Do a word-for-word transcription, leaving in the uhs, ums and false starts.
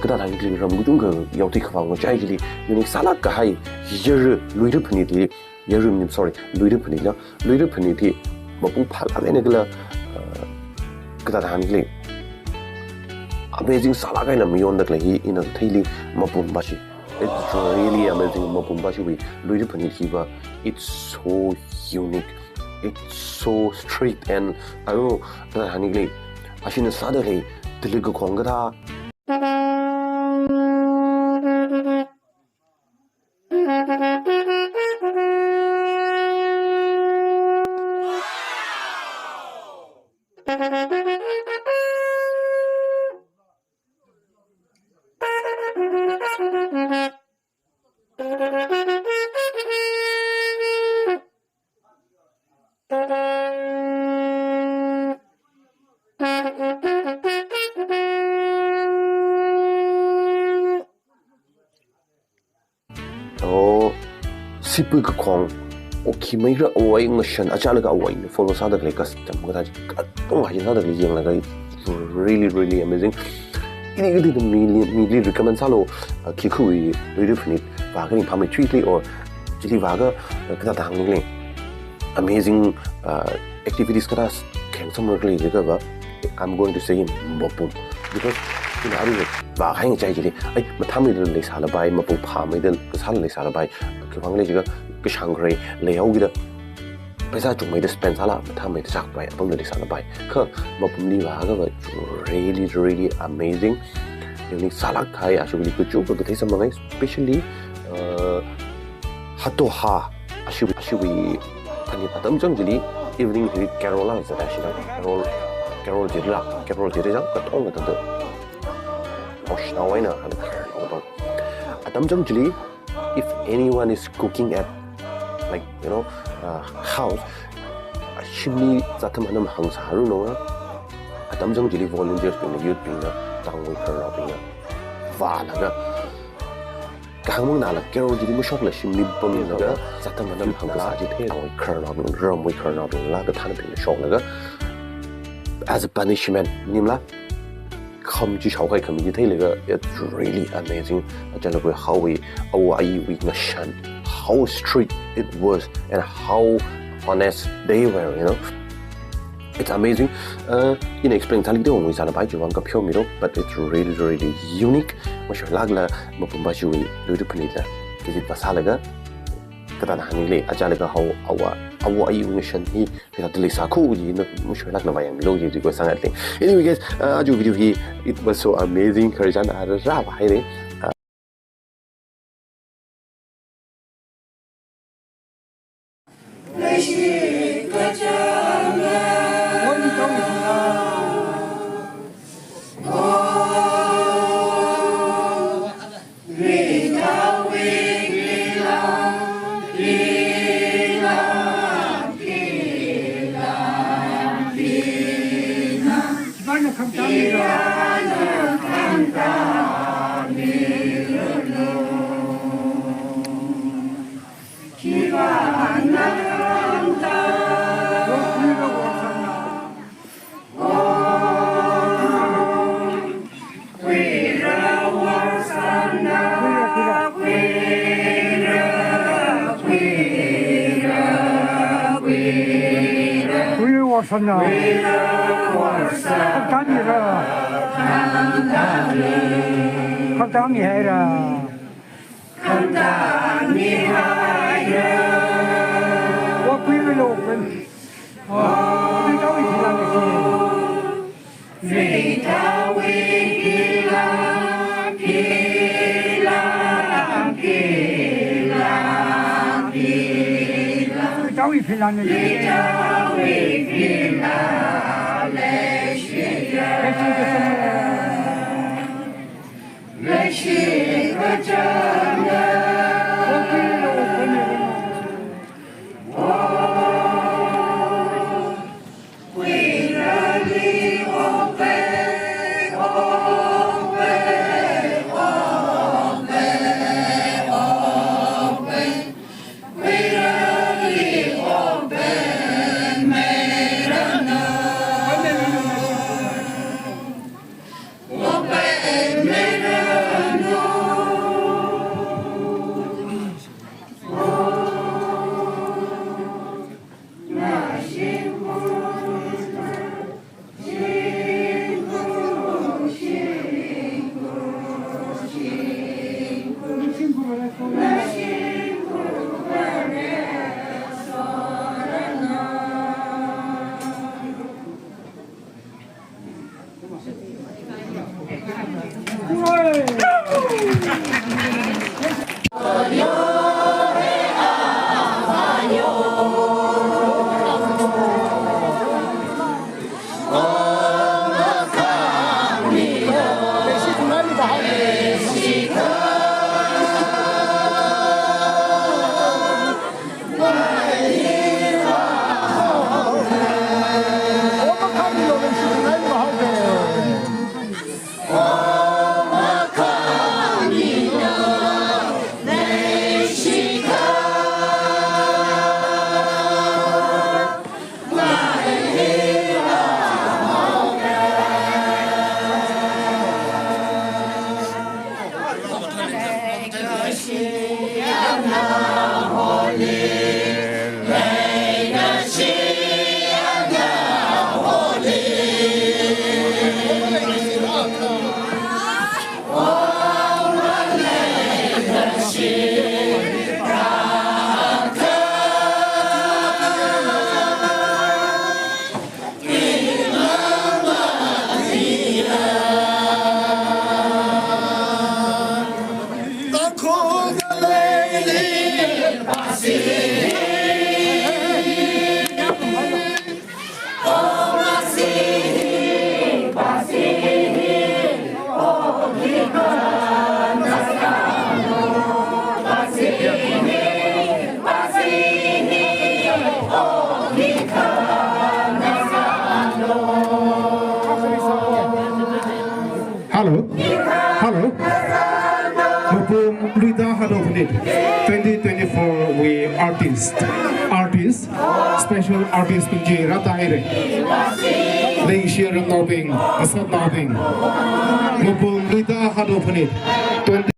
Kathāda hāngli ram kachungkha yaothui khavā ngachai chili unique sālāk kahai yara Luira Phanit li, yara maning, sorry, Luira Phanit la, Luira Phanit hi mapung phālāk eina kala, uh, kathāda hāngli amazing sālāk eina mayonda khalei hi ina theili mapum bashi. It's really amazing, mapum bashiwui Luira Phanit hiva. It's so unique. It's so street and I don't know, kathāda hāngli, ashina sāda khalei tili kakhong kathā. Oh, sipui kakhong, oh, khi maira awui ngashan, achālakha awui follow sāda khalei custom kathā chi, katonga hi sāda khalei yanglaga, it's really, really amazing. Ini kathāda mili, mili recommend sālu, uh, khi khui, Luira Phanit vākha ringphāmei chili or chili vākha, uh, kathāda hāngli amazing, uh, activities kathā khayang samra khalei jiakhava, I'm going to say mapum. Because ina aruirui vākahai ngachai chili, ai, mathāmeida leisālapai, mapung phāmeida kasāla leisālapai, khiwuivang khala jiakha kashāng kharei leihaokida, pheisā chungmeida spend sāla, mathāmeida chākpai, apamla leisālapai. Kha mapumli vākhava, really, really amazing. Unique sālāk kahai, ashili kachungkha kathei samphangai, especially, uh, Hato Ha, ashiwui, ashiwui phanit atam chang chili, evening hi carol la zata shina, carol, carol chila, carol chila jang, katonga katonga. Osh na waina, ana kar na katonga. Atam chang chili, if anyone is cooking at, like, you know, uh, house, shimli zatam anam hāngsāharu nonga, atam chang chili volunteers bingna, youth bingna, tangwui khararnaobingna vālaga, kahāng mangnala carol chili mashokla shimli pamlaga, zatam anam hāngsā chi thei, tangwui khararnaobing, ramwui khararnaobingla, kathānabingla shoklaga, as a punishment, maningla, kham chi shaokahai khami chi theilaga, it's really amazing. Achālakha awui, awui, awui ngashan, how strict it was and how honest they were, you know. It's amazing. Uh, ina explain sāli teongwui sālapai chiwuivang kapheo miro, but it's really, really unique. Mashoilākla mapum bashiwui Luira Phanit la visit vāsālaga, kathāda hāngli, achālakha awui, awui, awui ngashan hi kathāda leisākhui kaji ina mashoilākna vāyanglu kaji request sāngaile. Anyway, guys, uh, aja video hi, it was so amazing. Khararchan ara rāvāhaire. Uh, Khuiwui varsangna. Khantāmira. Khantāmihaira. Khantāmihaira. Wa khuiwui lo pen. Wa khuiwui philan. Tawi philan. Hello. Hello. Mapum Luida Hado Phanit. Twenty twenty-four we artist. Artist. Special artist bing chi rātā haira. Leishiya ramnaobing, asatnaobing. Mapum Luida Hado Phanit. Twenty